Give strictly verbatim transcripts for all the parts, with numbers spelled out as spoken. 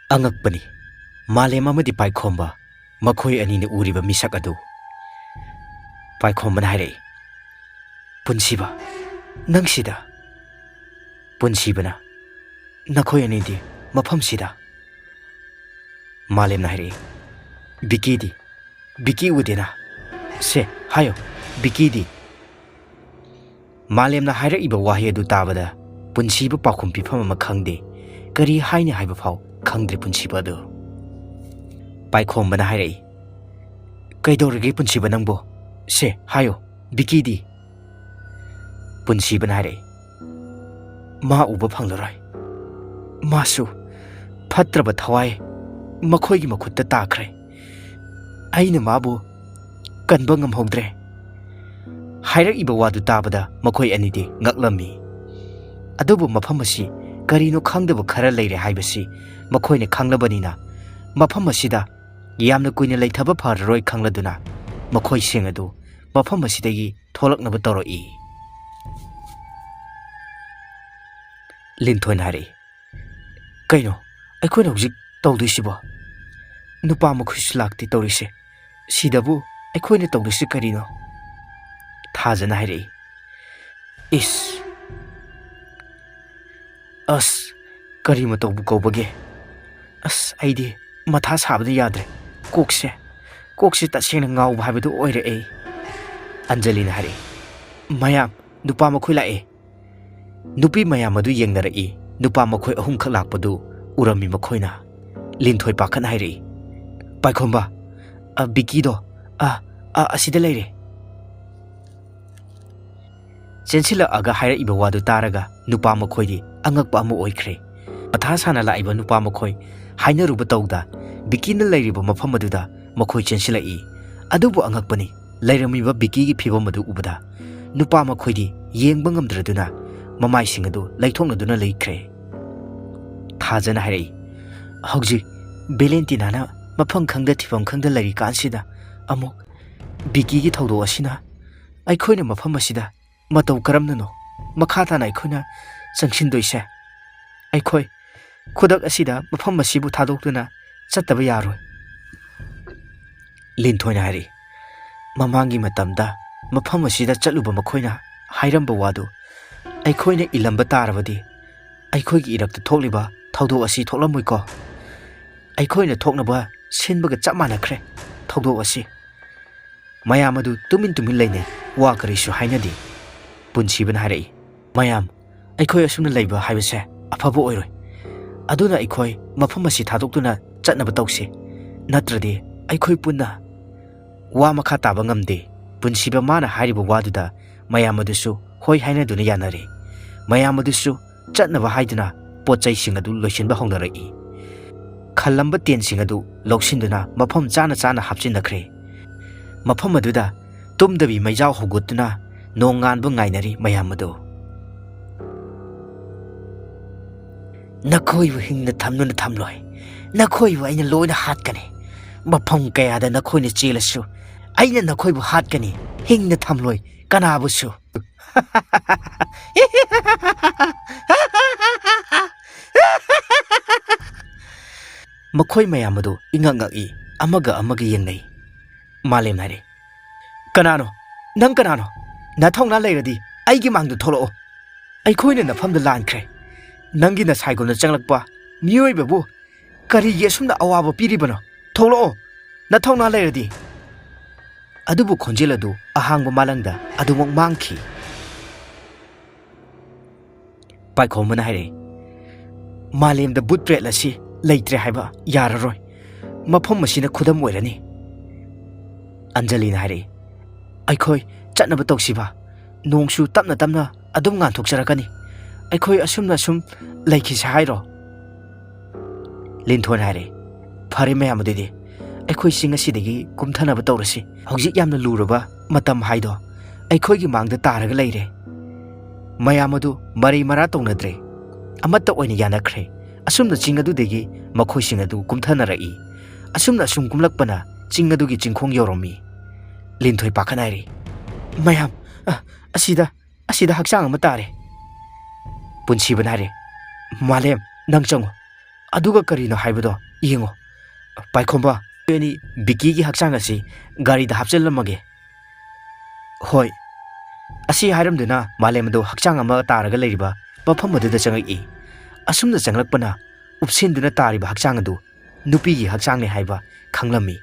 ꯑꯉꯛꯄꯅꯤ, ꯃꯥꯂꯦꯝ ꯑꯃꯗꯤ ꯄꯥꯏꯈꯣꯝꯕ, ꯃꯈꯣꯏ ꯑꯅꯤꯅ ꯎꯔꯤꯕ ꯃꯤꯁꯛ ꯑꯗꯨ꯫ ꯄꯥꯏꯈꯣꯝꯕꯅ ꯍꯥꯏꯔꯛꯏ, "ꯄꯨꯟꯁꯤꯕ, ꯅꯪ ꯁꯤꯗ?" ꯄꯨꯟꯁꯤꯕꯅ, "ꯅꯈꯣꯏ ꯑꯅꯤꯗꯤ ꯃꯐꯝꯁꯤꯗ?" ꯃꯥꯂꯦꯝꯅ ꯍꯥꯏꯔꯛꯏ, "ꯕꯤꯀꯤꯗꯤ? ꯕꯤꯀꯤ ꯎꯗꯦꯅ꯫ ꯁꯦ, ꯍꯥꯏꯌꯣ, ꯕꯤꯀꯤꯗꯤ?" ꯃꯥꯂꯦꯝꯅ ꯍꯥꯏꯔꯛꯏꯕ ꯋꯥꯍꯩ ꯑꯗꯨ ꯇꯥꯕꯗ ꯄꯨꯟꯁꯤꯕ ꯄꯥꯎꯈꯨꯝ ꯄꯤꯐꯝ ꯑꯃ ꯈꯪꯗꯦ꯫ ꯀꯔꯤ ꯍꯥꯏꯅꯤ ꯍꯥꯏꯕ ꯐꯥꯎ ꯈꯪꯗ꯭ꯔꯦ ꯄꯨꯟꯁꯤꯕ ꯑꯗꯨ꯫ ꯄꯥꯏꯈꯣꯝꯕꯅ ꯍꯥꯏꯔꯛꯏ, "ꯀꯩꯗꯧꯔꯒꯦ ꯄꯨꯟꯁꯤꯕ ꯅꯪꯕꯨ? ꯁꯦ, ꯍꯥꯏꯌꯣ, ꯕꯤꯀꯤꯗꯤ?" ꯄꯨꯟꯁꯤꯕꯅ ꯍꯥꯏꯔꯛꯏ, "ꯃꯥ ꯎꯕ ꯐꯪꯂꯔꯣꯏ꯫ ꯃꯥꯁꯨ ꯐꯠꯇ꯭ꯔꯕ ꯊꯋꯥꯏ ꯃꯈꯣꯏꯒꯤ ꯃꯈꯨꯠꯇ ꯇꯥꯈ꯭ꯔꯦ꯫ ꯑꯩꯅ ꯃꯥꯕꯨ ꯀꯟꯕ ꯉꯝꯍꯧꯗ꯭ꯔꯦ꯫" ꯍꯥꯏꯔꯛꯏꯕ ꯋꯥꯗꯨ ꯇꯥꯕꯗ ꯃꯈꯣꯏ ꯑꯅꯤꯗꯤ ꯉꯛꯂꯝꯃꯤ꯫ ꯑꯗꯨꯕꯨ ꯃꯐꯝ ꯑꯁꯤ ꯀꯔꯤꯅꯣ ꯈꯪꯗꯕ ꯈꯔ ꯂꯩꯔꯦ ꯍꯥꯏꯕꯁꯤ ꯃꯈꯣꯏꯅ ꯈꯪꯂꯕꯅꯤꯅ, ꯃꯐꯝ ꯑꯁꯤꯗ ꯌꯥꯝꯅ ꯀꯨꯏꯅ ꯂꯩꯊꯕ ꯐꯔꯔꯣꯏ ꯈꯪꯂꯗꯨꯅ ꯃꯈꯣꯏꯁꯤꯡ ꯑꯗꯨ ꯃꯐꯝ ꯑꯁꯤꯗꯒꯤ ꯊꯣꯛꯂꯛꯅꯕ ꯇꯧꯔꯛꯏ꯫ ꯂꯤꯟꯊꯣꯏꯅ ꯍꯥꯏꯔꯛꯏ, "ꯀꯩꯅꯣ ꯑꯩꯈꯣꯏꯅ ꯍꯧꯖꯤꯛ ꯇꯧꯗꯣꯏꯁꯤꯕꯣ? ꯅꯨꯄꯥ ꯃꯈꯣꯏꯁꯨ ꯂꯥꯛꯇꯦ ꯇꯧꯔꯤꯁꯦ꯫ ꯁꯤꯗꯕꯨ ꯑꯩꯈꯣꯏꯅ ꯇꯧꯗꯣꯏꯁꯤ ꯀꯔꯤꯅꯣ?" ꯊꯥꯖꯅ ꯍꯥꯏꯔꯛꯏ, "ꯏꯁ, ꯑꯁ, ꯀꯔꯤ ꯃꯇꯧꯕꯨ ꯀꯧꯕꯒꯦ? ꯑꯁ, ꯑꯩꯗꯤ ꯃꯊꯥ ꯁꯥꯕꯗ ꯌꯥꯗ꯭ꯔꯦ꯫ ꯀꯣꯛꯁꯦ, ꯀꯣꯛꯁꯦ ꯇꯁꯦꯡꯅ ꯉꯥꯎꯕ ꯍꯥꯏꯕꯗꯨ ꯑꯣꯏꯔꯛꯑꯦ꯫" ꯑꯟꯖꯂꯤꯅ ꯍꯥꯏꯔꯛꯏ, "ꯃꯌꯥꯝ, ꯅꯨꯄꯥ ꯃꯈꯣꯏ ꯂꯥꯛꯑꯦ꯫" ꯅꯨꯄꯤ ꯃꯌꯥꯝ ꯑꯗꯨ ꯌꯦꯡꯅꯔꯛꯏ꯫ ꯅꯨꯄꯥ ꯃꯈꯣꯏ ꯑꯍꯨꯝꯈꯛ ꯂꯥꯛꯄꯗꯨ ꯎꯔꯝꯃꯤ ꯃꯈꯣꯏꯅ꯫ ꯂꯤꯟꯊꯣꯏ ꯄꯥꯈꯠꯅ ꯍꯥꯏꯔꯛꯏ, "ꯄꯥꯏꯈꯣꯝꯕ, ꯑ, ꯕꯤꯀꯤꯗꯣ, ꯑ, ꯑ, ꯑꯁꯤꯗ ꯂꯩꯔꯦ꯫" ꯆꯦꯟꯁꯤꯜꯂꯛꯑꯒ ꯍꯥꯏꯔꯛꯏꯕ ꯋꯥꯗꯨ ꯇꯥꯔꯒ ꯅꯨꯄꯥ ꯃꯈꯣꯏꯗꯤ ꯑꯉꯛꯄ ꯑꯃ ꯑꯣꯏꯈ꯭ꯔꯦ꯫ ꯃꯊꯥ ꯁꯥꯅ ꯂꯥꯛꯏꯕ ꯅꯨꯄꯥ ꯃꯈꯣꯏ ꯍꯥꯏꯅꯔꯨꯕ ꯇꯧꯗ ꯕꯤꯀꯤꯅ ꯂꯩꯔꯤꯕ ꯃꯐꯝ ꯑꯗꯨꯗ ꯃꯈꯣꯏ ꯆꯦꯟꯁꯤꯜꯂꯛꯏ꯫ ꯑꯗꯨꯕꯨ ꯑꯉꯛꯄꯅꯤ, ꯂꯩꯔꯝꯃꯤꯕ ꯕꯤꯀꯤꯒꯤ ꯐꯤꯕꯝ ꯑꯗꯨ ꯎꯕꯗ ꯅꯨꯄꯥ ꯃꯈꯣꯏꯗꯤ ꯌꯦꯡꯕ ꯉꯝꯗ꯭ꯔꯗꯨꯅ ꯃꯃꯥꯏꯁꯤꯡ ꯑꯗꯨ ꯂꯩꯊꯣꯛꯅꯗꯨꯅ ꯂꯩꯈ꯭ꯔꯦ꯫ ꯊꯥꯖꯅ ꯍꯥꯏꯔꯛꯏ, "ꯍꯧꯖꯤꯛ ꯚꯦꯂꯦꯟꯇꯤꯅꯥꯅ ꯃꯐꯝ ꯈꯪꯗ ꯊꯤꯐꯝ ꯈꯪꯗ ꯂꯩꯔꯤꯀꯥꯟꯁꯤꯗ ꯑꯃꯨꯛ ꯕꯤꯀꯤꯒꯤ ꯊꯧꯗꯣꯛ ꯑꯁꯤꯅ ꯑꯩꯈꯣꯏꯅ ꯃꯐꯝ ꯑꯁꯤꯗ ꯃꯇꯧ ꯀꯔꯝꯅꯅꯣ ꯃꯈꯥ ꯇꯥꯅ ꯑꯩꯈꯣꯏꯅ ꯆꯪꯁꯤꯟꯗꯣꯏꯁꯦ? ꯑꯩꯈꯣꯏ ꯈꯨꯗꯛ ꯑꯁꯤꯗ ꯃꯐꯝ ꯑꯁꯤꯕꯨ ꯊꯥꯗꯣꯛꯇꯨꯅ ꯆꯠꯇꯕ ꯌꯥꯔꯣꯏ꯫ ꯂꯤꯟꯊꯣꯏꯅ ꯍꯥꯏꯔꯛꯏ, ꯃꯃꯥꯡꯒꯤ ꯃꯇꯝꯗ ꯃꯐꯝ ꯑꯁꯤꯗ ꯆꯠꯂꯨꯕ ꯃꯈꯣꯏꯅ ꯍꯥꯏꯔꯝꯕ ꯋꯥꯗꯨ ꯑꯩꯈꯣꯏꯅ ꯏꯜꯂꯝꯕ ꯇꯥꯔꯕꯗꯤ ꯑꯩꯈꯣꯏꯒꯤ ꯏꯔꯛꯇ ꯊꯣꯛꯂꯤꯕ ꯊꯧꯗꯣꯛ ꯑꯁꯤ ꯊꯣꯛꯂꯝꯃꯣꯏꯀꯣ꯫ ꯑꯩꯈꯣꯏꯅ ꯊꯣꯛꯅꯕ ꯁꯤꯟꯕꯒ ꯆꯞ ꯃꯥꯟꯅꯈ꯭ꯔꯦ ꯊꯧꯗꯣꯛ ꯑꯁꯤ꯫ ꯃꯌꯥꯝ ꯑꯗꯨ ꯇꯨꯃꯤꯟ ꯇꯨꯃꯤꯟ ꯂꯩꯅꯩ, ꯋꯥ ꯀꯔꯤꯁꯨ ꯍꯥꯏꯅꯗꯦ꯫ ꯄꯨꯟꯁꯤꯕꯅ ꯍꯥꯏꯔꯛꯏ, ꯃꯌꯥꯝ, ꯑꯩꯈꯣꯏ ꯑꯁꯨꯝꯅ ꯂꯩꯕ ꯍꯥꯏꯕꯁꯦ ꯑꯐꯕ ꯑꯣꯏꯔꯣꯏ꯫ ꯑꯗꯨꯅ ꯑꯩꯈꯣꯏ ꯃꯐꯝ ꯑꯁꯤ ꯊꯥꯗꯣꯛꯇꯨꯅ ꯆꯠꯅꯕ ꯇꯧꯁꯤ, ꯅꯠꯇ꯭ꯔꯗꯤ ꯑꯩꯈꯣꯏ ꯄꯨꯟꯅ ꯋꯥ ꯃꯈꯥ ꯇꯥꯕ ꯉꯝꯗꯦ꯫ ꯄꯨꯟꯁꯤꯕ ꯃꯥꯅ ꯍꯥꯏꯔꯤꯕ ꯋꯥꯗꯨꯗ ꯃꯌꯥꯝ ꯑꯗꯨꯁꯨ ꯍꯣꯏ ꯍꯥꯏꯅꯗꯨꯅ ꯌꯥꯅꯔꯦ꯫ ꯃꯌꯥꯝ ꯑꯗꯨꯁꯨ ꯆꯠꯅꯕ ꯍꯥꯏꯗꯨꯅ ꯄꯣꯠ ꯆꯩꯁꯤꯡ ꯑꯗꯨ ꯂꯣꯏꯁꯤꯟꯕ ꯍꯧꯅꯔꯛꯏ꯫ ꯈꯜꯂꯝꯕ ꯇꯦꯟꯁꯤꯡ ꯑꯗꯨ ꯂꯧꯁꯤꯟꯗꯨꯅ ꯃꯐꯝ ꯆꯥꯅ ꯆꯥꯅ ꯍꯥꯞꯆꯤꯟꯅꯈ꯭ꯔꯦ꯫ ꯃꯐꯝ ꯑꯗꯨꯗ ꯇꯨꯝꯗꯕꯤ ꯃꯩꯖꯥꯎ ꯍꯧꯒꯠꯇꯨꯅ ꯅꯣꯡꯉꯥꯟꯕ ꯉꯥꯏꯅꯔꯤ ꯃꯌꯥꯝ ꯑꯗꯨ꯫ "ꯅꯈꯣꯏꯕꯨ ꯍꯤꯡꯅ ꯊꯝꯗꯨꯅ ꯊꯝꯂꯣꯏ꯫ ꯅꯈꯣꯏꯕꯨ ꯑꯩꯅ ꯂꯣꯏꯅ ꯍꯥꯠꯀꯅꯤ꯫ ꯃꯐꯝ ꯀꯌꯥꯗ ꯅꯈꯣꯏꯅ ꯆꯦꯜꯂꯁꯨ ꯑꯩꯅ ꯅꯈꯣꯏꯕꯨ ꯍꯥꯠꯀꯅꯤ꯫ ꯍꯤꯡꯅ ꯊꯝꯂꯣꯏ ꯀꯅꯥꯕꯨꯁꯨ꯫" ꯃꯈꯣꯏ ꯃꯌꯥꯝ ꯑꯗꯨ ꯏꯉꯛ ꯉꯛꯏ, ꯑꯃꯒ ꯑꯃꯒ ꯌꯦꯡꯅꯩ꯫ ꯃꯥꯂꯦꯝ ꯍꯥꯏꯔꯦ, "ꯀꯅꯥꯅꯣ? ꯅꯪ ꯀꯅꯥꯅꯣ? ꯅꯊꯧꯅꯥ ꯂꯩꯔꯗꯤ ꯑꯩꯒꯤ ꯃꯥꯡꯗ ꯊꯣꯛꯂꯛꯑꯣ꯫ ꯑꯩꯈꯣꯏꯅ ꯅꯐꯝꯗ ꯂꯥꯟꯈ꯭ꯔꯦ꯫ ꯅꯪꯒꯤ ꯅꯁꯥꯏꯒꯨꯝꯅ ꯆꯪꯂꯛꯄ ꯃꯤꯑꯣꯏꯕꯕꯨ ꯀꯔꯤꯒꯤ ꯑꯁꯨꯝꯅ ꯑꯋꯥꯕ ꯄꯤꯔꯤꯕꯅꯣ? ꯊꯣꯛꯂꯛꯑꯣ, ꯅꯊꯧꯅꯥ ꯂꯩꯔꯗꯤ꯫" ꯑꯗꯨꯕꯨ ꯈꯣꯟꯖꯦꯜ ꯑꯗꯨ ꯑꯍꯥꯡꯕ ꯃꯥꯂꯪꯗ ꯑꯗꯨꯃꯛ ꯃꯥꯡꯈꯤ꯫ ꯄꯥꯏꯈꯣꯝꯕꯅ ꯍꯥꯏꯔꯛꯏ, "ꯃꯥꯂꯦꯝꯗ ꯕꯨꯠ ꯄ꯭ꯔꯦꯠ ꯑꯁꯤ ꯂꯩꯇ꯭ꯔꯦ ꯍꯥꯏꯕ ꯌꯥꯔꯔꯣꯏ꯫ ꯃꯐꯝ ꯑꯁꯤꯅ ꯈꯨꯗꯝ ꯑꯣꯏꯔꯅꯤ꯫" ꯑꯟꯖꯂꯤꯅ ꯍꯥꯏꯔꯛꯏ, "ꯑꯩꯈꯣꯏ ꯆꯠꯅꯕ ꯇꯧꯁꯤꯕ꯫ ꯅꯣꯡꯁꯨ ꯇꯞꯅ ꯇꯞꯅ ꯑꯗꯨꯝ ꯉꯥꯟꯊꯣꯛꯆꯔꯛꯀꯅꯤ꯫ ꯑꯩꯈꯣꯏ ꯑꯁꯨꯝꯅ ꯁꯨꯝ ꯂꯩꯈꯤꯁꯦ ꯍꯥꯏꯔꯣ?" ꯂꯤꯟꯊꯣꯏꯅ ꯍꯥꯏꯔꯛꯏ, "ꯐꯔꯦ ꯃꯌꯥꯝ, ꯑꯗꯨꯗꯤ ꯑꯩꯈꯣꯏꯁꯤ ꯉꯁꯤꯗꯒꯤ ꯀꯨꯝꯊꯅꯕ ꯇꯧꯔꯁꯤ꯫ ꯍꯧꯖꯤꯛ ꯌꯥꯝꯅ ꯂꯨꯔꯕ ꯃꯇꯝ ꯍꯥꯏꯗꯣ ꯑꯩꯈꯣꯏꯒꯤ ꯃꯥꯡꯗ ꯇꯥꯔꯒ ꯂꯩꯔꯦ꯫" ꯃꯌꯥꯝ ꯑꯗꯨ ꯃꯔꯩ ꯃꯔꯥ ꯇꯧꯅꯗ꯭ꯔꯦ꯫ ꯑꯃꯠꯇ ꯑꯣꯏꯅ ꯌꯥꯅꯈ꯭ꯔꯦ꯫ ꯑꯁꯨꯝꯅ ꯆꯤꯡ ꯑꯗꯨꯗꯒꯤ ꯃꯈꯣꯏꯁꯤꯡ ꯑꯗꯨ ꯀꯨꯝꯊꯅꯔꯛꯏ꯫ ꯑꯁꯨꯝꯅ ꯑꯁꯨꯝ ꯀꯨꯝꯂꯛꯄꯅ ꯆꯤꯡ ꯑꯗꯨꯒꯤ ꯆꯤꯡꯈꯣꯡ ꯌꯧꯔꯝꯃꯤ꯫ ꯂꯤꯟꯊꯣꯏ ꯄꯥꯈꯠꯅ ꯍꯥꯏꯔꯤ, "ꯃꯌꯥꯝ, ꯑ, ꯑꯁꯤꯗ, ꯑꯁꯤꯗ ꯍꯛꯆꯥꯡ ꯑꯃ ꯇꯥꯔꯦ꯫" ꯄꯨꯟꯁꯤꯕꯅ ꯍꯥꯏꯔꯦ, "ꯃꯥꯂꯦꯝ, ꯅꯪ ꯆꯪꯉꯨ, ꯑꯗꯨꯒ ꯀꯔꯤꯅꯣ ꯍꯥꯏꯕꯗꯣ ꯌꯦꯡꯉꯣ꯫ ꯄꯥꯏꯈꯣꯝꯕ, ꯑꯩꯈꯣꯏ ꯑꯅꯤ ꯕꯤꯀꯤꯒꯤ ꯍꯛꯆꯥꯡ ꯑꯁꯤ ꯒꯥꯔꯤꯗ ꯍꯥꯞꯆꯤꯜꯂꯝꯃꯒꯦ꯫ ꯍꯣꯏ꯫ ꯑꯁꯤ ꯍꯥꯏꯔꯝꯗꯨꯅ ꯃꯥꯂꯦꯝ ꯑꯗꯨ ꯍꯛꯆꯥꯡ ꯑꯃ ꯇꯥꯔꯒ ꯂꯩꯔꯤꯕ ꯃꯐꯝ ꯑꯗꯨꯗ ꯆꯪꯂꯛꯏ꯫ ꯑꯁꯨꯝꯅ ꯆꯪꯂꯛꯄꯅ ꯎꯞꯁꯤꯟꯗꯨꯅ ꯇꯥꯔꯤꯕ ꯍꯛꯆꯥꯡ ꯑꯗꯨ ꯅꯨꯄꯤꯒꯤ ꯍꯛꯆꯥꯡꯅꯤ ꯍꯥꯏꯕ ꯈꯪꯂꯝꯃꯤ꯫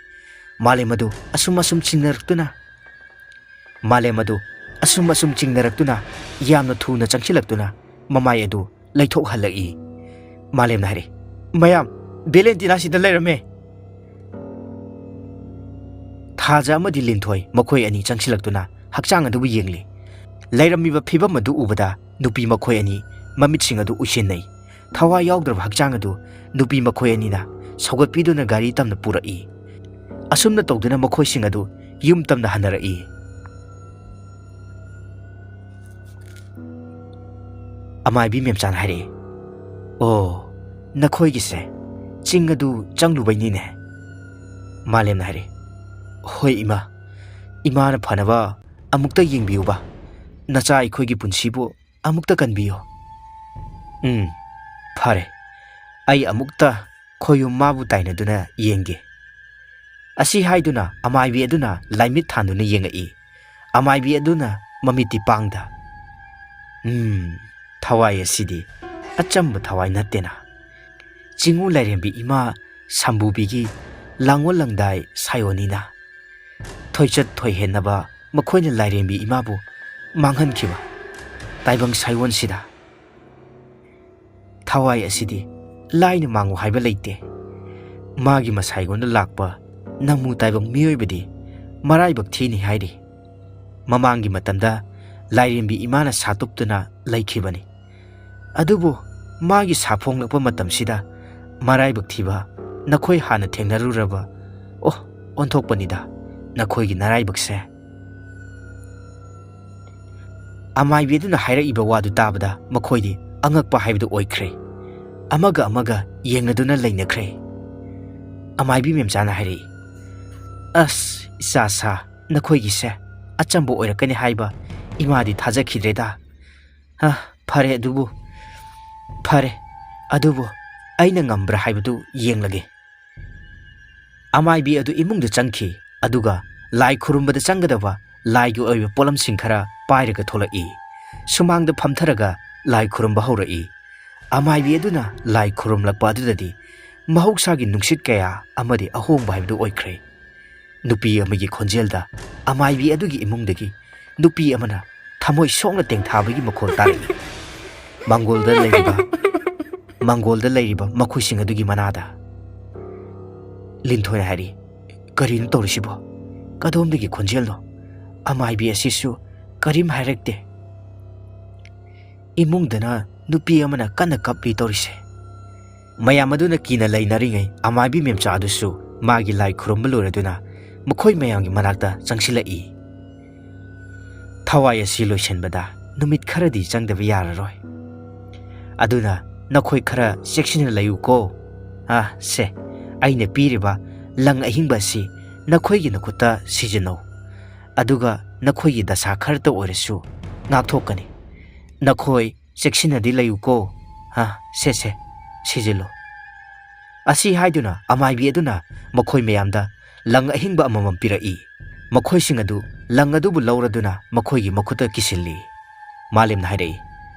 ꯃꯥꯂꯦꯝ ꯑꯗꯨ ꯑꯁꯨꯝ ꯑꯁꯨꯝ ꯆꯤꯡꯅꯔꯛꯇꯨꯅ, ꯃꯥꯂꯦꯝ ꯑꯗꯨ ꯑꯁꯨꯝ ꯑꯁꯨꯝ ꯆꯤꯡꯅꯔꯛꯇꯨꯅ ꯌꯥꯝꯅ ꯊꯨꯅ ꯆꯪꯁꯤꯜꯂꯛꯇꯨꯅ ꯃꯃꯥꯏ ꯑꯗꯨ ꯂꯩꯊꯣꯛꯍꯜꯂꯛꯏ꯫ ꯃꯥꯂꯦꯝꯅ ꯍꯥꯏꯔꯤ, "ꯃꯌꯥꯝ, ꯚꯦꯂꯦꯟꯇꯤꯅꯥ ꯁꯤꯗ ꯂꯩꯔꯝꯃꯦ!" ꯊꯥꯖ ꯑꯃꯗꯤ ꯂꯤꯟꯊꯣꯏ ꯃꯈꯣꯏ ꯑꯅꯤ ꯆꯪꯁꯤꯜꯂꯛꯇꯨꯅ ꯍꯛꯆꯥꯡ ꯑꯗꯨꯕꯨ ꯌꯦꯡꯂꯤ꯫ ꯂꯩꯔꯝꯃꯤꯕ ꯐꯤꯕꯝ ꯑꯗꯨ ꯎꯕꯗ ꯅꯨꯄꯤ ꯃꯈꯣꯏ ꯑꯅꯤ ꯃꯃꯤꯠꯁꯤꯡ ꯑꯗꯨ ꯎꯏꯁꯤꯟꯅꯩ꯫ ꯊꯋꯥꯏ ꯌꯥꯎꯗ꯭ꯔꯕ ꯍꯛꯆꯥꯡ ꯑꯗꯨ ꯅꯨꯄꯤ ꯃꯈꯣꯏ ꯑꯅꯤꯅ ꯁꯧꯒꯠꯄꯤꯗꯨꯅ ꯒꯥꯔꯤ ꯇꯝꯅ ꯄꯨꯔꯛꯏ꯫ ꯑꯁꯨꯝꯅ ꯇꯧꯗꯨꯅ ꯃꯈꯣꯏꯁꯤꯡ ꯑꯗꯨ ꯌꯨꯝ ꯇꯝꯅ ꯍꯟꯅꯔꯛꯏ꯫ ꯑꯃꯥꯏꯕꯤ ꯃꯦꯝꯆꯥꯅ ꯍꯥꯏꯔꯛꯏ, "ꯑꯣ, ꯅꯈꯣꯏꯒꯤꯁꯦ ꯆꯤꯡ ꯑꯗꯨ ꯆꯪꯂꯨꯕꯩꯅꯤꯅꯦ?" ꯃꯥꯂꯦꯝꯅ ꯍꯥꯏꯔꯛꯏ, "ꯍꯣꯏ ꯏꯃꯥ, ꯏꯃꯥꯅ ꯐꯅꯕ ꯑꯃꯨꯛꯇ ꯌꯦꯡꯕꯤꯌꯨꯕ, ꯅꯆꯥ ꯑꯩꯈꯣꯏꯒꯤ ꯄꯨꯟꯁꯤꯕꯨ ꯑꯃꯨꯛꯇ ꯀꯟꯕꯤꯌꯨ꯫" "ꯎꯝ, ꯐꯔꯦ, ꯑꯩ ꯑꯃꯨꯛꯇ ꯈꯣꯌꯨꯝ ꯃꯥꯕꯨ ꯇꯥꯏꯅꯗꯨꯅ ꯌꯦꯡꯒꯦ꯫" ꯑꯁꯤ ꯍꯥꯏꯗꯨꯅ ꯑꯃꯥꯏꯕꯤ ꯑꯗꯨꯅ ꯂꯥꯏꯃꯤꯠ ꯊꯥꯟꯗꯨꯅ ꯌꯦꯡꯉꯛꯏ꯫ ꯑꯃꯥꯏꯕꯤ ꯑꯗꯨꯅ ꯃꯃꯤꯠꯇꯤ ꯄꯥꯡꯗ, "ꯎꯝ, ꯊꯋꯥꯏ ꯑꯁꯤꯗꯤ ꯑꯆꯝꯕ ꯊꯋꯥꯏ ꯅꯠꯇꯦꯅ꯫ ꯆꯤꯡꯉꯨ ꯂꯥꯏꯔꯦꯝꯕꯤ ꯏꯃꯥ ꯁꯝꯕꯨꯕꯤꯒꯤ ꯂꯥꯡꯑꯣꯜ ꯂꯪꯗꯥꯏ ꯁꯥꯏꯑꯣꯟꯅꯤꯅ꯫ ꯊꯣꯏꯆꯠ ꯊꯣꯏꯍꯦꯟꯅꯕ ꯃꯈꯣꯏꯅ ꯂꯥꯏꯔꯦꯝꯕꯤ ꯏꯃꯥꯕꯨ ꯃꯥꯡꯍꯟꯈꯤꯕ ꯇꯥꯏꯕꯪ ꯁꯥꯏꯑꯣꯟꯁꯤꯗ ꯊꯋꯥꯏ ꯑꯁꯤꯗꯤ ꯂꯥꯏꯅ ꯃꯥꯡꯉꯨ ꯍꯥꯏꯕ ꯂꯩꯇꯦ꯫ ꯃꯥꯒꯤ ꯃꯁꯥꯏꯒꯣꯟꯗ ꯂꯥꯛꯄ ꯅꯃꯨ ꯇꯥꯏꯕꯪ ꯃꯤꯑꯣꯏꯕꯗꯤ ꯃꯔꯥꯏꯕꯛ ꯊꯤꯅꯤ ꯍꯥꯏꯔꯤ꯫ ꯃꯃꯥꯡꯒꯤ ꯃꯇꯝꯗ ꯂꯥꯏꯔꯦꯝꯕꯤ ꯏꯃꯥꯅ ꯁꯥꯇꯨꯞꯇꯨꯅ ꯂꯩꯈꯤꯕꯅꯤ꯫ ꯑꯗꯨꯕꯨ ꯃꯥꯒꯤ ꯁꯥꯐꯣꯡꯂꯛꯄ ꯃꯇꯝꯁꯤꯗ ꯃꯔꯥꯏꯕꯛ ꯊꯤꯕ ꯅꯈꯣꯏ ꯍꯥꯟꯅ ꯊꯦꯡꯅꯔꯨꯔꯕ, ꯑꯣ, ꯑꯣꯟꯊꯣꯛꯄꯅꯤꯗ ꯅꯈꯣꯏꯒꯤ ꯅꯔꯥꯏꯕꯛꯁꯦ꯫" ꯑꯃꯥꯏꯕꯤ ꯑꯗꯨꯅ ꯍꯥꯏꯔꯛꯏꯕ ꯋꯥꯗꯨ ꯇꯥꯕꯗ ꯃꯈꯣꯏꯗꯤ ꯑꯉꯛꯄ ꯍꯥꯏꯕꯗꯨ ꯑꯣꯏꯈ꯭ꯔꯦ꯫ ꯑꯃꯒ ꯑꯃꯒ ꯌꯦꯡꯅꯗꯨꯅ ꯂꯩꯅꯈ꯭ꯔꯦ꯫ ꯑꯃꯥꯏꯕꯤ ꯃꯦꯝꯆꯥꯅ ꯍꯥꯏꯔꯛꯏ, "ꯑꯁ, ꯏꯆꯥ ꯁꯥ, ꯅꯈꯣꯏꯒꯤꯁꯦ ꯑꯆꯝꯕ ꯑꯣꯏꯔꯛꯀꯅꯤ ꯍꯥꯏꯕ ꯏꯃꯥꯗꯤ ꯊꯥꯖꯈꯤꯗ꯭ꯔꯦꯗ꯫ ꯍ, ꯐꯔꯦ ꯑꯗꯨꯕꯨ, ꯐꯔꯦ ꯑꯗꯨꯕꯨ, ꯑꯩꯅ ꯉꯝꯕ꯭ꯔꯥ ꯍꯥꯏꯕꯗꯨ ꯌꯦꯡꯂꯒꯦ꯫ ꯑꯃꯥꯏꯕꯤ ꯑꯗꯨ ꯏꯃꯨꯡꯗ ꯆꯪꯈꯤ, ꯑꯗꯨꯒ ꯂꯥꯏ ꯈꯨꯔꯨꯝꯕꯗ ꯆꯪꯒꯗꯕ ꯂꯥꯏꯒꯤ ꯑꯣꯏꯕ ꯄꯣꯠꯂꯝꯁꯤꯡ ꯈꯔ ꯄꯥꯏꯔꯒ ꯊꯣꯛꯂꯛꯏ꯫ ꯁꯨꯃꯥꯡꯗ ꯐꯝꯊꯔꯒ ꯂꯥꯏ ꯈꯨꯔꯨꯝꯕ ꯍꯧꯔꯛꯏ꯫ ꯑꯃꯥꯏꯕꯤ ꯑꯗꯨꯅ ꯂꯥꯏ ꯈꯨꯔꯨꯝꯂꯛꯄ ꯑꯗꯨꯗꯗꯤ ꯃꯍꯧꯁꯥꯒꯤ ꯅꯨꯡꯁꯤꯠ ꯀꯌꯥ ꯑꯃꯗꯤ ꯑꯍꯣꯡꯕ ꯍꯥꯏꯕꯗꯨ ꯑꯣꯏꯈ꯭ꯔꯦ꯫ ꯅꯨꯄꯤ ꯑꯃꯒꯤ ꯈꯣꯟꯖꯦꯜꯗ ꯑꯃꯥꯏꯕꯤ ꯑꯗꯨꯒꯤ ꯏꯃꯨꯡꯗꯒꯤ ꯅꯨꯄꯤ ꯑꯃꯅ ꯊꯃꯣꯏ ꯁꯣꯛꯅ ꯇꯦꯡꯊꯥꯕꯒꯤ ꯃꯈꯣꯜ ꯇꯥꯔꯛꯏ꯫ ꯃꯥꯡꯒꯣꯜꯗ ꯂꯩꯔꯤꯕ, ꯃꯥꯡꯒꯣꯜꯗ ꯂꯩꯔꯤꯕ ꯃꯈꯣꯏꯁꯤꯡ ꯑꯗꯨꯒꯤ ꯃꯅꯥꯗ꯫ ꯂꯤꯟꯊꯣꯏꯅ ꯍꯥꯏꯔꯤ, "ꯀꯔꯤꯅꯣ ꯇꯧꯔꯤꯁꯤꯕꯣ? ꯀꯗꯣꯝꯗꯒꯤ ꯈꯣꯟꯖꯦꯜꯅꯣ? ꯑꯃꯥꯏꯕꯤ ꯑꯁꯤꯁꯨ ꯀꯔꯤꯝ ꯍꯥꯏꯔꯛꯇꯦ꯫" ꯏꯃꯨꯡꯗꯅ ꯅꯨꯄꯤ ꯑꯃꯅ ꯀꯟꯅ ꯀꯞꯂꯤ ꯇꯧꯔꯤꯁꯦ꯫ ꯃꯌꯥꯝ ꯑꯗꯨꯅ ꯀꯤꯅ ꯂꯩꯅꯔꯤꯉꯩ, ꯑꯃꯥꯏꯕꯤ ꯃꯦꯝꯆꯥ ꯑꯗꯨꯁꯨ ꯃꯥꯒꯤ ꯂꯥꯏ ꯈꯨꯔꯨꯝꯕ ꯂꯣꯏꯔꯗꯨꯅ ꯃꯈꯣꯏ ꯃꯌꯥꯝꯒꯤ ꯃꯅꯥꯛꯇ ꯆꯪꯁꯤꯜꯂꯛꯏ꯫ "ꯊꯋꯥꯏ ꯑꯁꯤ ꯂꯣꯏꯁꯤꯟꯕꯗ ꯅꯨꯃꯤꯠ ꯈꯔꯗꯤ ꯆꯪꯗꯕ ꯌꯥꯔꯔꯣꯏ꯫ ꯑꯗꯨꯅ ꯅꯈꯣꯏ ꯈꯔ ꯆꯦꯛꯁꯤꯟꯅ ꯂꯩꯌꯨꯀꯣ꯫ ꯑꯥ, ꯁꯦ, ꯑꯩꯅ ꯄꯤꯔꯤꯕ ꯂꯪ ꯑꯍꯤꯡꯕ ꯑꯁꯤ ꯅꯈꯣꯏꯒꯤ ꯅꯈꯨꯠꯇ ꯁꯤꯖꯤꯟꯅꯧ꯫ ꯑꯗꯨꯒ ꯅꯈꯣꯏꯒꯤ ꯗꯁꯥ ꯈꯔꯇ ꯑꯣꯏꯔꯁꯨ ꯉꯥꯛꯊꯣꯛꯀꯅꯤ꯫ ꯅꯈꯣꯏ ꯆꯦꯛꯁꯤꯟꯅꯗꯤ ꯂꯩꯌꯨꯀꯣ꯫ ꯍꯥ, ꯁꯦ, ꯁꯦ, ꯁꯤꯖꯤꯜꯂꯨ꯫" ꯑꯁꯤ ꯍꯥꯏꯗꯨꯅ ꯑꯃꯥꯏꯕꯤ ꯑꯗꯨꯅ ꯃꯈꯣꯏ ꯃꯌꯥꯝꯗ ꯂꯪ ꯑꯍꯤꯡꯕ ꯑꯃꯃꯝ ꯄꯤꯔꯛꯏ꯫ ꯃꯈꯣꯏꯁꯤꯡ ꯑꯗꯨ ꯂꯪ ꯑꯗꯨꯕꯨ ꯂꯧꯔꯗꯨꯅ ꯃꯈꯣꯏꯒꯤ ꯃꯈꯨꯠꯇ ꯀꯤꯁꯤꯜꯂꯤ꯫ ꯃꯥꯂꯦꯝꯅ ꯍꯥꯏꯔꯛꯏ,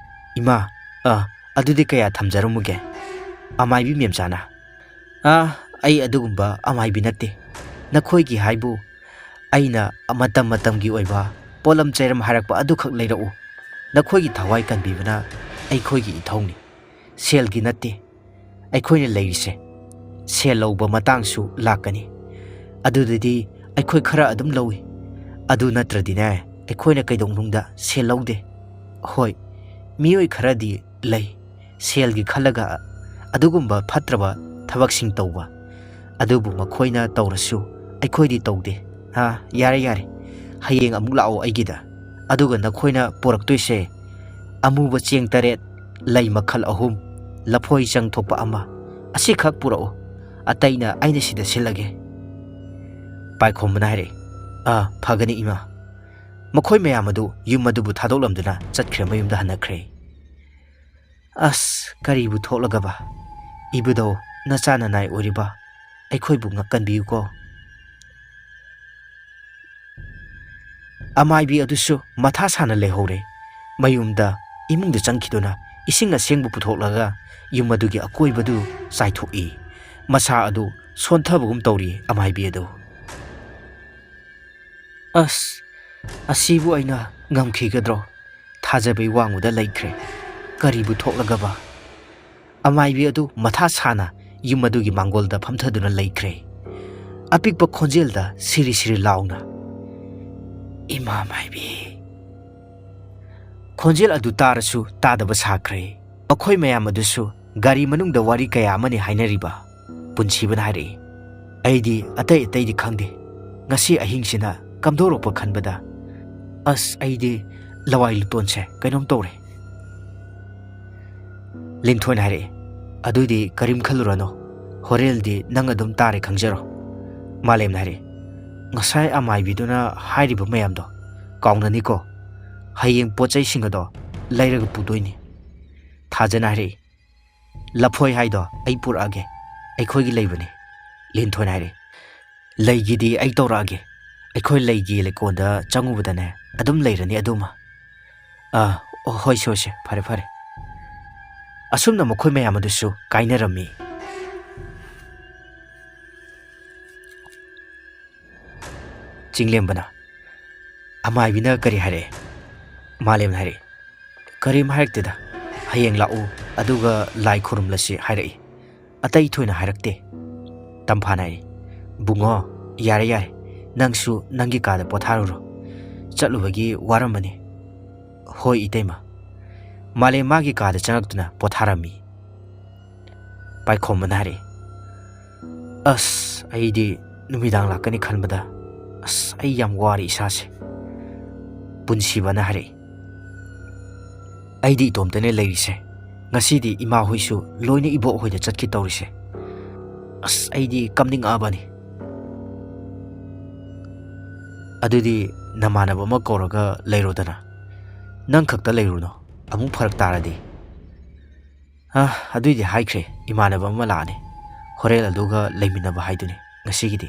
"ꯏꯃꯥ, ꯑ, ꯑꯗꯨꯗꯤ ꯀꯌꯥ ꯊꯝꯖꯔꯝꯃꯨꯒꯦ?" ꯑꯃꯥꯏꯕꯤ ꯃꯦꯝꯆꯥꯅ, "ꯑ, ꯑꯩ ꯑꯗꯨꯒꯨꯝꯕ ꯑꯃꯥꯏꯕꯤ ꯅꯠꯇꯦ꯫ ꯅꯈꯣꯏꯒꯤ ꯍꯥꯏꯕꯨ ꯑꯩꯅ ꯃꯇꯝ ꯃꯇꯝꯒꯤ ꯑꯣꯏꯕ ꯄꯣꯠꯂꯝ ꯆꯩꯔꯝ ꯍꯥꯏꯔꯛꯄ ꯑꯗꯨꯈꯛ ꯂꯩꯔꯛꯎ꯫ ꯅꯈꯣꯏꯒꯤ ꯊꯋꯥꯏ ꯀꯟꯕꯤꯕꯅ ꯑꯩꯈꯣꯏꯒꯤ ꯏꯊꯧꯅꯤ, ꯁꯦꯜꯒꯤ ꯅꯠꯇꯦ꯫ ꯑꯩꯈꯣꯏꯅ ꯂꯩꯔꯤꯁꯦ ꯁꯦꯜ ꯂꯧꯕ ꯃꯇꯥꯡꯁꯨ ꯂꯥꯛꯀꯅꯤ꯫ ꯑꯗꯨꯗꯗꯤ ꯑꯩꯈꯣꯏ ꯈꯔ ꯑꯗꯨꯝ ꯂꯧꯏ꯫ ꯑꯗꯨ ꯅꯠꯇ꯭ꯔꯗꯤꯅꯦ, ꯑꯩꯈꯣꯏꯅ ꯀꯩꯗꯧꯅꯨꯡꯗ ꯁꯦꯜ ꯂꯧꯗꯦ꯫ ꯍꯣꯏ, ꯃꯤꯑꯣꯏ ꯈꯔꯗꯤ ꯂꯩ, ꯁꯦꯜꯒꯤ ꯈꯜꯂꯒ ꯑꯗꯨꯒꯨꯝꯕ ꯐꯠꯇ꯭ꯔꯕ ꯊꯕꯛꯁꯤꯡ ꯇꯧꯕ꯫ ꯑꯗꯨꯕꯨ ꯃꯈꯣꯏꯅ ꯇꯧꯔꯁꯨ ꯑꯩꯈꯣꯏꯗꯤ ꯇꯧꯗꯦ꯫ ꯑꯥ, ꯌꯥꯔꯦ, ꯌꯥꯔꯦ, ꯍꯌꯦꯡ ꯑꯃꯨꯛ ꯂꯥꯛꯑꯣ ꯑꯩꯒꯤꯗ꯫ ꯑꯗꯨꯒ ꯅꯈꯣꯏꯅ ꯄꯨꯔꯛꯇꯣꯏꯁꯦ ꯑꯃꯨꯕ ꯆꯦꯡ ꯇꯔꯦꯠ, ꯂꯩ ꯃꯈꯜ ꯑꯍꯨꯝ, ꯂꯐꯣꯏ ꯆꯪ ꯊꯣꯛꯄ ꯑꯃ, ꯑꯁꯤꯈꯛ ꯄꯨꯔꯛꯎ꯫ ꯑꯇꯩꯅ ꯑꯩꯅ ꯁꯤꯗ ꯁꯤꯜꯂꯒꯦ꯫" ꯄꯥꯏꯈꯣꯝꯕꯅ ꯍꯥꯏꯔꯛꯏ, "ꯑꯥ, ꯐꯒꯅꯤ ꯏꯃꯥ꯫" ꯃꯈꯣꯏ ꯃꯌꯥꯝ ꯑꯗꯨ ꯌꯨꯝ ꯑꯗꯨꯕꯨ ꯊꯥꯗꯣꯛꯂꯝꯗꯨꯅ ꯆꯠꯈ꯭ꯔꯦ, ꯃꯌꯨꯝꯗ ꯍꯟꯅꯈ꯭ꯔꯦ꯫ ꯑꯁ, ꯀꯔꯤꯕꯨ ꯊꯣꯛꯂꯒꯕ? "ꯏꯕꯨꯙꯧ, ꯅꯆꯥ ꯅꯅꯥꯏ ꯑꯣꯏꯔꯤꯕ ꯑꯩꯈꯣꯏꯕꯨ ꯉꯥꯛꯀꯟꯕꯤꯌꯨꯀꯣ꯫" ꯑꯃꯥꯏꯕꯤ ꯑꯗꯨꯁꯨ ꯃꯊꯥ ꯁꯥꯅ ꯂꯩꯍꯧꯔꯦ꯫ ꯃꯌꯨꯝꯗ, ꯏꯃꯨꯡꯗ ꯆꯪꯈꯤꯗꯨꯅ ꯏꯁꯤꯡ ꯑꯁꯦꯡꯕ ꯄꯨꯊꯣꯛꯂꯒ ꯌꯨꯝ ꯑꯗꯨꯒꯤ ꯑꯀꯣꯏꯕꯗꯨ ꯆꯥꯏꯊꯣꯛꯏ꯫ ꯃꯁꯥ ꯑꯗꯨ ꯁꯣꯟꯊꯕꯒꯨꯝ ꯇꯧꯔꯤ ꯑꯃꯥꯏꯕꯤ ꯑꯗꯨ꯫ "ꯑꯁ, ꯑꯁꯤꯕꯨ ꯑꯩꯅ ꯉꯝꯈꯤꯒꯗ꯭ꯔꯣ? ꯊꯥꯖꯕꯩ ꯋꯥꯡꯃꯗ ꯂꯩꯈ꯭ꯔꯦ꯫ ꯀꯔꯤꯕꯨ ꯊꯣꯛꯂꯒꯕ?" ꯑꯃꯥꯏꯕꯤ ꯑꯗꯨ ꯃꯊꯥ ꯁꯥꯅ ꯌꯨꯝ ꯑꯗꯨꯒꯤ ꯃꯥꯡꯒꯣꯜꯗ ꯐꯝꯊꯗꯨꯅ ꯂꯩꯈ꯭ꯔꯦ꯫ ꯑꯄꯤꯛꯄ ꯈꯣꯟꯖꯦꯜꯗ ꯁꯤꯔꯤ ꯁꯤꯔꯤ ꯂꯥꯎꯅ, "ꯏꯃꯥ ꯃꯥꯏꯕꯤ!" ꯈꯣꯟꯖꯦꯜ ꯑꯗꯨ ꯇꯥꯔꯁꯨ ꯇꯥꯗꯕ ꯁꯥꯈ꯭ꯔꯦ꯫ ꯃꯈꯣꯏ ꯃꯌꯥꯝ ꯑꯗꯨꯁꯨ ꯒꯥꯔꯤ ꯃꯅꯨꯡꯗ ꯋꯥꯔꯤ ꯀꯌꯥ ꯑꯃꯅꯤ ꯍꯥꯏꯅꯔꯤꯕ꯫ ꯄꯨꯟꯁꯤꯕꯅ ꯍꯥꯏꯔꯛꯏ, "ꯑꯩꯗꯤ ꯑꯇꯩ ꯑꯇꯩꯗꯤ ꯈꯪꯗꯦ, ꯉꯁꯤ ꯑꯍꯤꯡꯁꯤꯅ ꯀꯝꯗꯧꯔꯛꯄ ꯈꯟꯕꯗ ꯑꯁ, ꯑꯩꯗꯤ ꯂꯋꯥꯏ ꯂꯨꯇꯣꯟꯁꯦ ꯀꯩꯅꯣꯝ ꯇꯧꯔꯦ꯫" ꯂꯤꯟꯊꯣꯏꯅ ꯍꯥꯏꯔꯛꯏ, "ꯑꯗꯨꯏꯗꯤ ꯀꯔꯤꯝ ꯈꯜꯂꯨꯔꯅꯨ, ꯍꯣꯔꯦꯟꯗꯤ ꯅꯪ ꯑꯗꯨꯝ ꯇꯥꯔꯦ ꯈꯪꯖꯔꯣ꯫" ꯃꯥꯂꯦꯝꯅ ꯍꯥꯏꯔꯛꯏ, "ꯉꯁꯥꯏ ꯑꯃꯥꯏꯕꯤꯗꯨꯅ ꯍꯥꯏꯔꯤꯕ ꯃꯌꯥꯝꯗꯣ ꯀꯥꯎꯅꯅꯤꯀꯣ꯫ ꯍꯌꯦꯡ ꯄꯣꯠ ꯆꯩꯁꯤꯡ ꯑꯗꯣ ꯂꯩꯔꯒ ꯄꯨꯗꯣꯏꯅꯤ꯫" ꯊꯥꯖꯅ ꯍꯥꯏꯔꯛꯏ, "ꯂꯐꯣꯏ ꯍꯥꯏꯗꯣ ꯑꯩ ꯄꯨꯔꯛꯑꯒꯦ, ꯑꯩꯈꯣꯏꯒꯤ ꯂꯩꯕꯅꯤ꯫" ꯂꯤꯟꯊꯣꯏꯅ ꯍꯥꯏꯔꯛꯏ, "ꯂꯩꯒꯤꯗꯤ ꯑꯩ ꯇꯧꯔꯛꯑꯒꯦ, ꯑꯩꯈꯣꯏ ꯂꯩꯒꯤ ꯂꯩꯀꯣꯜꯗ ꯆꯪꯉꯨꯕꯗꯅꯦ ꯑꯗꯨꯝ ꯂꯩꯔꯅꯤ ꯑꯗꯨꯃ꯫" "ꯑꯥ, ꯑꯣ, ꯍꯣꯏꯁꯦ, ꯍꯣꯏꯁꯦ, ꯐꯔꯦ, ꯐꯔꯦ꯫" ꯑꯁꯨꯝꯅ ꯃꯈꯣꯏ ꯃꯌꯥꯝ ꯑꯗꯨꯁꯨ ꯀꯥꯏꯅꯔꯝꯃꯤ꯫ ꯆꯤꯡꯂꯦꯝꯕꯅ, "ꯑꯃꯥꯏꯕꯤꯅ ꯀꯔꯤ ꯍꯥꯏꯔꯛꯑꯦ?" ꯃꯥꯂꯦꯝꯅ ꯍꯥꯏꯔꯛꯏ, "ꯀꯔꯤꯝ ꯍꯥꯏꯔꯛꯇꯦꯗ, ꯍꯌꯦꯡ ꯂꯥꯛꯎ ꯑꯗꯨꯒ ꯂꯥꯏ ꯈꯨꯔꯨꯝꯂꯁꯤ ꯍꯥꯏꯔꯛꯏ, ꯑꯇꯩ ꯊꯣꯏꯅ ꯍꯥꯏꯔꯛꯇꯦ꯫" ꯇꯝꯐꯥꯅ ꯍꯥꯏꯔꯤ, "ꯕꯨꯡꯉꯣ, ꯌꯥꯔꯦ ꯌꯥꯔꯦ, ꯅꯪꯁꯨ ꯅꯪꯒꯤ ꯀꯥꯗ ꯄꯣꯊꯥꯔꯨꯔꯣ, ꯆꯠꯂꯨꯕꯒꯤ ꯋꯥꯔꯝꯃꯅꯤ꯫" "ꯍꯣꯏ ꯏꯇꯩꯃ꯫" ꯃꯥꯂꯦꯝ ꯃꯥꯒꯤ ꯀꯥꯗ ꯆꯪꯉꯛꯇꯨꯅ ꯄꯣꯊꯥꯔꯝꯃꯤ꯫ ꯄꯥꯏꯈꯣꯝꯕꯅ ꯍꯥꯏꯔꯛꯏ, "ꯑꯁ, ꯑꯩꯗꯤ ꯅꯨꯃꯤꯗꯥꯡ ꯂꯥꯛꯀꯅꯤ ꯈꯟꯕꯗ, ꯑꯁ, ꯑꯩ ꯌꯥꯝ ꯋꯥꯔꯦ ꯏꯁꯥꯁꯦ꯫" ꯄꯨꯟꯁꯤꯕꯅ ꯍꯥꯏꯔꯛꯏ, "ꯑꯩꯗꯤ ꯏꯇꯣꯝꯇꯅꯦ ꯂꯩꯔꯤꯁꯦ꯫ ꯉꯁꯤꯗꯤ ꯏꯃꯥ ꯍꯣꯏꯁꯨ ꯂꯣꯏꯅ ꯏꯕꯣꯛ ꯍꯣꯏꯗ ꯆꯠꯈꯤ ꯇꯧꯔꯤꯁꯦ꯫ ꯑꯁ, ꯑꯩꯗꯤ ꯀꯞꯅꯤꯡꯉꯛꯑꯕꯅꯤ꯫" "ꯑꯗꯨꯗꯤ ꯅꯃꯥꯟꯅꯕ ꯑꯃ ꯀꯧꯔꯒ ꯂꯩꯔꯣꯗꯅ꯫ ꯅꯪ ꯈꯛꯇ ꯂꯩꯔꯨꯅꯣ, ꯑꯃꯨꯛ ꯐꯔꯛ ꯇꯥꯔꯗꯤ꯫" ꯑ, ꯑꯗꯨꯏꯗꯤ ꯍꯥꯏꯈ꯭ꯔꯦ, ꯏꯃꯥꯟꯅꯕ ꯑꯃ ꯂꯥꯛꯑꯅꯤ, ꯍꯣꯔꯦꯟ ꯑꯗꯨꯒ ꯂꯩꯃꯤꯟꯅꯕ ꯍꯥꯏꯗꯨꯅꯤ ꯉꯁꯤꯒꯤꯗꯤ꯫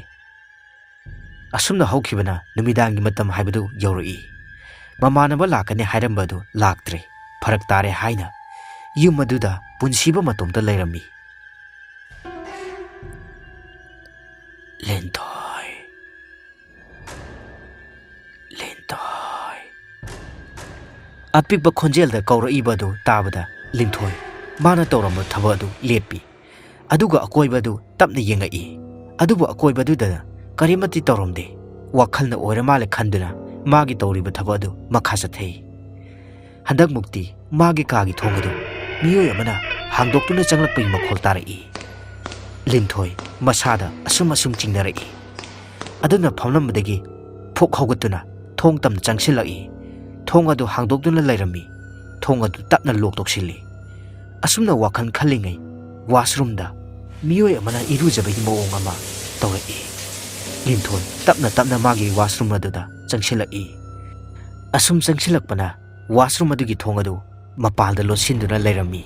ꯑꯁꯨꯝꯅ ꯍꯧꯈꯤꯕꯅ ꯅꯨꯃꯤꯗꯥꯡꯒꯤ ꯃꯇꯝ ꯍꯥꯏꯕꯗꯨ ꯌꯧꯔꯛꯏ꯫ ꯃꯃꯥꯟꯅꯕ ꯂꯥꯛꯀꯅꯤ ꯍꯥꯏꯔꯝꯕ ꯑꯗꯨ ꯂꯥꯛꯇ꯭ꯔꯦ꯫ ꯐꯔꯛ ꯇꯥꯔꯦ ꯍꯥꯏꯅ ꯌꯨꯝ ꯑꯗꯨꯗ ꯄꯨꯟꯁꯤꯕ ꯃꯇꯣꯝꯇ ꯂꯩꯔꯝꯃꯤ꯫ "ꯂꯦꯟꯊꯣꯏ, ꯂꯦꯟꯊꯣꯏ!" ꯑꯄꯤꯛꯄ ꯈꯣꯟꯖꯦꯜꯗ ꯀꯧꯔꯛꯏꯕ ꯑꯗꯨ ꯇꯥꯕꯗ ꯂꯤꯟꯊꯣꯏ ꯃꯥꯅ ꯇꯧꯔꯝꯕ ꯊꯕꯛ ꯑꯗꯨ ꯂꯦꯞꯄꯤ꯫ ꯑꯗꯨꯒ ꯑꯀꯣꯏꯕꯗꯨ ꯇꯞꯅ ꯌꯦꯡꯉꯛꯏ꯫ ꯑꯗꯨꯕꯨ ꯑꯀꯣꯏꯕꯗꯨꯗ ꯀꯔꯤꯃꯠꯇꯤ ꯇꯧꯔꯝꯗꯦ꯫ ꯋꯥꯈꯜꯅ ꯑꯣꯏꯔ ꯃꯥꯜꯂꯦ ꯈꯟꯗꯨꯅ ꯃꯥꯒꯤ ꯇꯧꯔꯤꯕ ꯊꯕꯛ ꯑꯗꯨ ꯃꯈꯥ ꯆꯠꯊꯩ꯫ ꯍꯟꯗꯛꯃꯨꯛꯇꯤ ꯃꯥꯒꯤ ꯀꯥꯒꯤ ꯊꯣꯡ ꯑꯗꯨ ꯃꯤꯑꯣꯏ ꯑꯃꯅ ꯍꯥꯡꯗꯣꯛꯇꯨꯅ ꯆꯪꯂꯛꯄꯒꯤ ꯃꯈꯣꯜ ꯇꯥꯔꯛꯏ꯫ ꯂꯤꯟꯊꯣꯏ ꯃꯁꯥꯗ ꯑꯁꯨꯝ ꯑꯁꯨꯝ ꯆꯤꯡꯅꯔꯛꯏ꯫ ꯑꯗꯨꯅ ꯐꯝꯂꯝꯕꯗꯒꯤ ꯐꯨꯛ ꯍꯧꯒꯠꯇꯨꯅ ꯊꯣꯡ ꯇꯝꯅ ꯆꯪꯁꯤꯜꯂꯛꯏ꯫ ꯊꯣꯡ ꯑꯗꯨ ꯍꯥꯡꯗꯣꯛꯇꯨꯅ ꯂꯩꯔꯝꯃꯤ꯫ ꯊꯣꯡ ꯑꯗꯨ ꯇꯞꯅ ꯂꯣꯛ ꯇꯧꯁꯤꯜꯂꯤ꯫ ꯑꯁꯨꯝꯅ ꯋꯥꯈꯜ ꯈꯜꯂꯤꯉꯩ ꯋꯥꯁꯔꯨꯝꯗ ꯃꯤꯑꯣꯏ ꯑꯃꯅ ꯏꯔꯨꯖꯕꯒꯤ ꯃꯑꯣꯡ ꯑꯃ ꯇꯧꯔꯛꯏ꯫ ꯂꯤꯟꯊꯣꯏ ꯇꯞꯅ ꯇꯞꯅ ꯃꯥꯒꯤ ꯋꯥꯁꯔꯨꯝ ꯑꯗꯨꯗ ꯆꯪꯁꯤꯜꯂꯛꯏ꯫ ꯑꯁꯨꯝ ꯆꯪꯁꯤꯜꯂꯛꯄꯅ ꯋꯥꯁꯔꯨꯝ ꯑꯗꯨꯒꯤ ꯊꯣꯡ ꯑꯗꯨ ꯃꯄꯥꯜꯗ ꯂꯣꯟꯁꯤꯟꯗꯨꯅ ꯂꯩꯔꯝꯃꯤ꯫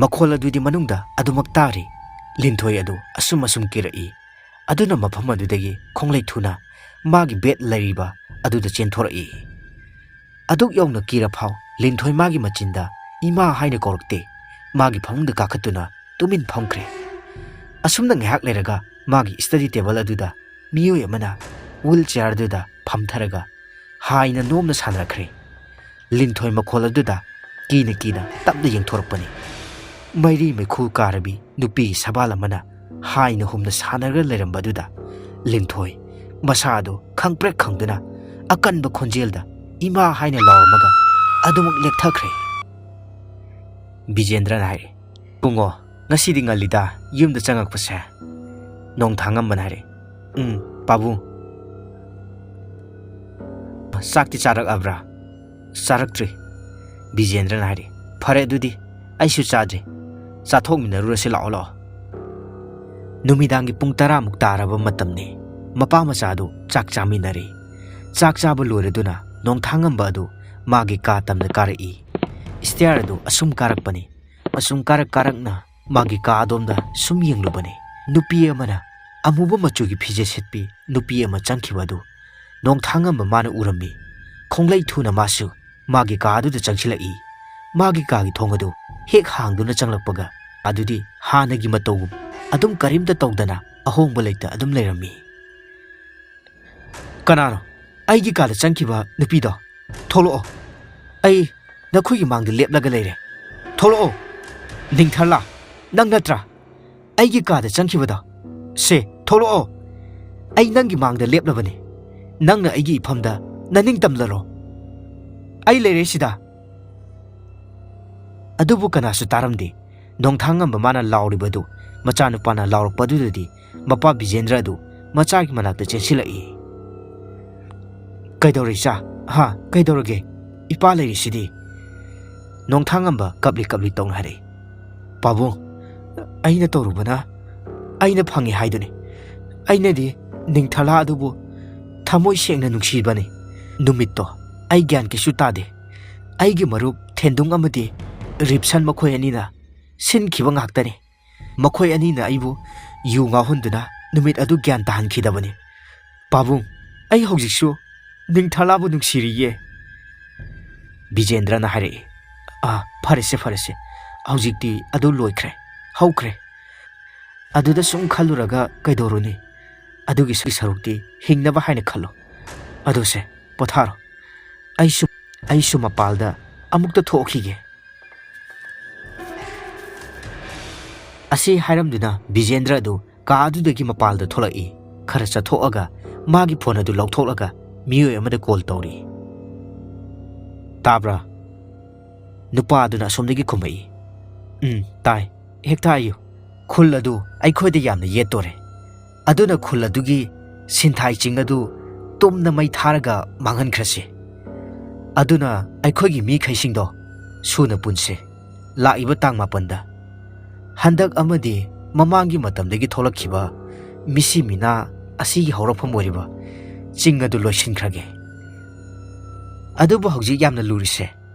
ꯃꯈꯣꯜ ꯑꯗꯨꯗꯤ ꯃꯅꯨꯡꯗ ꯑꯗꯨꯃꯛ ꯇꯥꯔꯤ꯫ ꯂꯤꯟꯊꯣꯏ ꯑꯗꯨ ꯑꯁꯨꯝ ꯑꯁꯨꯝ ꯀꯤꯔꯛꯏ꯫ ꯑꯗꯨꯅ ꯃꯐꯝ ꯑꯗꯨꯗꯒꯤ ꯈꯣꯡꯂꯩ ꯊꯨꯅ ꯃꯥꯒꯤ ꯕꯦꯗ ꯂꯩꯔꯤꯕ ꯑꯗꯨꯗ ꯆꯦꯟꯊꯣꯔꯛꯏ꯫ ꯑꯗꯨꯛ ꯌꯧꯅ ꯀꯤꯔ ꯐꯥꯎ ꯂꯤꯟꯊꯣꯏ ꯃꯥꯒꯤ ꯃꯆꯤꯟꯗ "ꯏꯃꯥ" ꯍꯥꯏꯅ ꯀꯧꯔꯛꯇꯦ꯫ ꯃꯥꯒꯤ ꯐꯃꯨꯡꯗ ꯀꯥꯈꯠꯇꯨꯅ ꯇꯨꯃꯤꯟ ꯐꯝꯈ꯭ꯔꯦ꯫ ꯑꯁꯨꯝꯅ ꯉꯥꯏꯍꯥꯛ ꯂꯩꯔꯒ ꯃꯥꯒꯤ ꯁ꯭ꯇꯗꯤ ꯇꯦꯕꯜ ꯑꯗꯨꯗ ꯃꯤꯑꯣꯏ ꯑꯃꯅ ꯋꯤꯜ ꯆꯤꯌꯥꯔ ꯑꯗꯨꯗ ꯐꯝꯊꯔꯒ ꯍꯥꯏꯅ ꯅꯣꯝꯅ ꯁꯥꯟꯅꯔꯛꯈ꯭ꯔꯦ꯫ ꯂꯤꯟꯊꯣꯏ ꯃꯈꯣꯜ ꯑꯗꯨꯗ ꯀꯤꯅ ꯀꯤꯅ ꯇꯞꯅ ꯌꯦꯡꯊꯣꯔꯛꯄꯅꯤ꯫ ꯃꯩꯔꯤ ꯃꯩꯈꯨ ꯀꯥꯔꯕꯤ ꯅꯨꯄꯤꯒꯤ ꯁꯕꯥꯜ ꯑꯃꯅ ꯍꯥꯏꯅ ꯍꯨꯝꯅ ꯁꯥꯟꯅꯔꯒ ꯂꯩꯔꯝꯕ ꯑꯗꯨꯗ ꯂꯤꯟꯊꯣꯏ ꯃꯁꯥ ꯑꯗꯨ ꯈꯪꯄ꯭ꯔꯦꯛ ꯈꯪꯗꯨꯅ ꯑꯀꯟꯕ ꯈꯣꯟꯖꯦꯜꯗ "ꯏꯃꯥ" ꯍꯥꯏꯅ ꯂꯥꯎꯔꯝꯃꯒ ꯑꯗꯨꯃꯛ ꯂꯦꯛꯊꯈ꯭ꯔꯦ꯫ ꯕꯤꯖꯦꯟꯗ꯭ꯔꯅ ꯍꯥꯏꯔꯦ, "ꯏꯕꯨꯡꯉꯣ, ꯉꯁꯤꯗꯤ ꯉꯜꯂꯤꯗ ꯌꯨꯝꯗ ꯆꯪꯉꯛꯄꯁꯦ꯫" ꯅꯣꯡꯊꯥꯡꯉꯝꯕꯅ ꯍꯥꯏꯔꯦ, "ꯎꯝ, ꯄꯥꯕꯨꯡ꯫" "ꯆꯥꯛꯇꯤ ꯆꯥꯔꯛꯑꯕ꯭ꯔꯥ?" "ꯆꯥꯔꯛꯇ꯭ꯔꯤ꯫" ꯕꯤꯖꯦꯟꯗ꯭ꯔꯅ ꯍꯥꯏꯔꯦ, "ꯐꯔꯦ ꯑꯗꯨꯗꯤ, ꯑꯩꯁꯨ ꯆꯥꯗ꯭ꯔꯤ꯫ ꯆꯥꯊꯣꯛꯃꯤꯟꯅꯔꯨꯔꯁꯤ, ꯂꯥꯛꯑꯣ, ꯂꯥꯛꯑꯣ꯫" ꯅꯨꯃꯤꯗꯥꯡꯒꯤ ꯄꯨꯡ ꯇꯔꯥꯃꯨꯛ ꯇꯥꯔꯕ ꯃꯇꯝꯅꯤ꯫ ꯃꯄꯥ ꯃꯆꯥ ꯑꯗꯨ ꯆꯥꯛ ꯆꯥꯃꯤꯟꯅꯔꯤ꯫ ꯆꯥꯛ ꯆꯥꯕ ꯂꯣꯏꯔꯗꯨꯅ ꯅꯣꯡꯊꯥꯡꯉꯝꯕ ꯑꯗꯨ ꯃꯥꯒꯤ ꯀꯥ ꯇꯝꯅ ꯀꯥꯔꯛꯏ꯫ ꯁ꯭ꯇꯦꯌꯔ ꯑꯗꯨ ꯑꯁꯨꯝ ꯀꯥꯔꯛꯄꯅꯤ꯫ ꯑꯁꯨꯝ ꯀꯥꯔꯛ ꯀꯥꯔꯛꯅ ꯃꯥꯒꯤ ꯀꯥ ꯑꯗꯣꯝꯗ ꯁꯨꯝ ꯌꯦꯡꯂꯨꯕꯅꯤ꯫ ꯅꯨꯄꯤ ꯑꯃꯅ ꯑꯃꯨꯕ ꯃꯆꯨꯒꯤ ꯐꯤꯖꯦꯠ ꯁꯦꯠꯄꯤ ꯅꯨꯄꯤ ꯑꯃ ꯆꯪꯈꯤꯕ ꯑꯗꯨ ꯅꯣꯡꯊꯥꯡꯉꯝꯕ ꯃꯥꯅ ꯎꯔꯝꯃꯤ꯫ ꯈꯣꯡꯂꯩ ꯊꯨꯅ ꯃꯥꯁꯨ ꯃꯥꯒꯤ ꯀꯥ ꯑꯗꯨꯗ ꯆꯪꯁꯤꯜꯂꯛꯏ꯫ ꯃꯥꯒꯤ ꯀꯥꯒꯤ ꯊꯣꯡ ꯑꯗꯨ ꯍꯦꯛ ꯍꯥꯡꯗꯨꯅ ꯆꯪꯂꯛꯄꯒ ꯑꯗꯨꯗꯤ ꯍꯥꯟꯅꯒꯤ ꯃꯇꯧꯒꯨꯝ ꯑꯗꯨꯝ ꯀꯔꯤꯝꯇ ꯇꯧꯗꯅ ꯑꯍꯣꯡꯕ ꯂꯩꯇ ꯑꯗꯨꯝ ꯂꯩꯔꯝꯃꯤ꯫ "ꯀꯅꯥꯅꯣ ꯑꯩꯒꯤ ꯀꯥꯗ ꯆꯪꯈꯤꯕ ꯅꯨꯄꯤꯗꯣ? ꯊꯣꯛꯂꯛꯑꯣ꯫ ꯑꯩ ꯅꯈꯣꯏꯒꯤ ꯃꯥꯡꯗ ꯂꯦꯞꯂꯒ ꯂꯩꯔꯦ꯫ ꯊꯣꯛꯂꯛꯑꯣ꯫ ꯅꯤꯡꯊꯔꯂꯥ, ꯅꯪ ꯅꯠꯇ꯭ꯔꯥ ꯑꯩꯒꯤ ꯀꯥꯗ ꯆꯪꯈꯤꯕꯗꯣ? ꯁꯦ, ꯊꯣꯛꯂꯛꯑꯣ꯫ ꯑꯩ ꯅꯪꯒꯤ ꯃꯥꯡꯗ ꯂꯦꯞꯂꯕꯅꯤ꯫ ꯅꯪꯅ ꯑꯩꯒꯤ ꯏꯐꯝꯗ ꯅꯅꯤꯡ ꯇꯝꯂꯔꯣ꯫ ꯑꯩ ꯂꯩꯔꯦ ꯁꯤꯗ꯫" ꯑꯗꯨꯕꯨ ꯀꯅꯥꯁꯨ ꯇꯥꯔꯝꯗꯦ꯫ ꯅꯣꯡꯊꯥꯡꯉꯝꯕ ꯃꯥꯅ ꯂꯥꯎꯔꯤꯕꯗꯨ ꯃꯆꯥꯅꯨꯄꯥꯅ ꯂꯥꯎꯔꯛꯄꯗꯨꯗꯗꯤ ꯃꯄꯥ ꯕꯤꯖꯦꯟꯗ꯭ꯔ ꯑꯗꯨ ꯃꯆꯥꯒꯤ ꯃꯅꯥꯛꯇ ꯆꯦꯟꯁꯤꯜꯂꯛꯏ꯫ "ꯀꯩꯗꯧꯔꯦ ꯏꯆꯥ? ꯍꯥ, ꯀꯩꯗꯧꯔꯒꯦ? ꯏꯄꯥ ꯂꯩꯔꯤꯁꯤꯗꯤ꯫" ꯅꯣꯡꯊꯥꯡꯉꯝꯕ ꯀꯞꯂꯤ ꯀꯞꯂꯤ ꯇꯧꯅ ꯍꯥꯏꯔꯛꯏ꯫ "ꯄꯥꯕꯨꯡ, ꯑꯩꯅ ꯇꯧꯔꯨꯕꯅ ꯑꯩꯅ ꯐꯪꯉꯤ ꯍꯥꯏꯗꯨꯅꯤ꯫ ꯑꯩꯅꯗꯤ ꯅꯤꯡꯊꯂꯥ ꯑꯗꯨꯕꯨ ꯊꯃꯣꯏ ꯁꯦꯡꯅ ꯅꯨꯡꯁꯤꯕꯅꯤ꯫ ꯅꯨꯃꯤꯠꯇꯣ ꯑꯩ ꯒ꯭ꯌꯥꯟ ꯀꯩꯁꯨ ꯇꯥꯗꯦ꯫ ꯑꯩꯒꯤ ꯃꯔꯨꯞ ꯊꯦꯟꯗꯨꯡ ꯑꯃꯗꯤ ꯔꯤꯞꯁꯟ ꯃꯈꯣꯏ ꯑꯅꯤꯅ ꯁꯤꯟꯈꯤꯕ ꯉꯥꯛꯇꯅꯤ꯫ ꯃꯈꯣꯏ ꯑꯅꯤꯅ ꯑꯩꯕꯨ ꯌꯨ ꯉꯥꯎꯍꯟꯗꯨꯅ ꯅꯨꯃꯤꯠ ꯑꯗꯨ ꯒ꯭ꯌꯥꯟ ꯇꯥꯍꯟꯈꯤꯗꯕꯅꯤ꯫ ꯄꯥꯕꯨꯡ, ꯑꯩ ꯍꯧꯖꯤꯛꯁꯨ ꯅꯤꯡꯊꯂꯥꯕꯨ ꯅꯨꯡꯁꯤꯔꯤꯌꯦ꯫" ꯕꯤꯖꯦꯟꯗ꯭ꯔꯅ ꯍꯥꯏꯔꯛꯏ꯫ "ꯑꯥ, ꯐꯔꯦꯁꯦ, ꯐꯔꯦꯁꯦ꯫ ꯍꯧꯖꯤꯛꯇꯤ ꯑꯗꯨ ꯂꯣꯏꯈ꯭ꯔꯦ, ꯍꯧꯈ꯭ꯔꯦ꯫ ꯑꯗꯨꯗ ꯁꯨꯝ ꯈꯜꯂꯨꯔꯒ ꯀꯩꯗꯧꯔꯨꯅꯤ? ꯑꯗꯨꯒꯤ ꯁꯔꯨꯛꯇꯤ ꯍꯤꯡꯅꯕ ꯍꯥꯏꯅ ꯈꯜꯂꯣ꯫ ꯑꯗꯨꯁꯦ, ꯄꯣꯊꯥꯔꯣ꯫ ꯑꯩꯁꯨ, ꯑꯩꯁꯨ ꯃꯄꯥꯜꯗ ꯑꯃꯨꯛꯇ ꯊꯣꯛꯈꯤꯒꯦ꯫" ꯑꯁꯤ ꯍꯥꯏꯔꯝꯗꯨꯅ ꯕꯤꯖꯦꯟꯗ꯭ꯔ ꯑꯗꯨ ꯀꯥ ꯑꯗꯨꯗꯒꯤ ꯃꯄꯥꯜꯗ ꯊꯣꯛꯂꯛꯏ꯫ ꯈꯔ ꯆꯠꯊꯣꯛꯑꯒ ꯃꯥꯒꯤ ꯐꯣꯟ ꯑꯗꯨ ꯂꯧꯊꯣꯛꯂꯒ ꯃꯤꯑꯣꯏ ꯑꯃꯗ ꯀꯣꯜ ꯇꯧꯔꯤ꯫ "ꯇꯥꯕ꯭ꯔꯥ? ꯅꯨꯄꯥ ꯑꯗꯨꯅ ꯑꯁꯣꯝꯗꯒꯤ ꯈꯨꯝꯃꯛꯏ꯫ "ꯎꯝ, ꯇꯥꯏ꯫ ꯍꯦꯛꯇ ꯍꯥꯏꯌꯨ꯫ ꯈꯨꯜ ꯑꯗꯨ ꯑꯩꯈꯣꯏꯗ ꯌꯥꯝꯅ ꯌꯦꯠꯇꯣꯔꯦ꯫ ꯑꯗꯨꯅ ꯈꯨꯜ ꯑꯗꯨꯒꯤ ꯁꯤꯟꯊꯥꯏ ꯆꯤꯡ ꯑꯗꯨ ꯇꯨꯝꯅ ꯃꯩ ꯊꯥꯔꯒ ꯃꯥꯡꯍꯟꯈ꯭ꯔꯁꯤ꯫ ꯑꯗꯨꯅ ꯑꯩꯈꯣꯏꯒꯤ ꯃꯤꯈꯩꯁꯤꯡꯗꯣ ꯁꯨꯅ ꯄꯨꯟꯁꯤ꯫ ꯂꯥꯛꯏꯕ ꯇꯥꯡ ꯃꯥꯄꯟꯗ꯫ ꯍꯟꯗꯛ ꯑꯃꯗꯤ ꯃꯃꯥꯡꯒꯤ ꯃꯇꯝꯗꯒꯤ ꯊꯣꯛꯂꯛꯈꯤꯕ ꯃꯤꯁꯤ ꯃꯤꯅꯥ ꯑꯁꯤꯒꯤ ꯍꯧꯔꯛꯐꯝ ꯑꯣꯏꯔꯤꯕ ꯆꯤꯡ ꯑꯗꯨ ꯂꯣꯏꯁꯤꯟꯈ꯭ꯔꯒꯦ꯫ ꯑꯗꯨꯕꯨ ꯍꯧꯖꯤꯛ ꯌꯥꯝꯅ ꯂꯨꯔꯤꯁꯦ,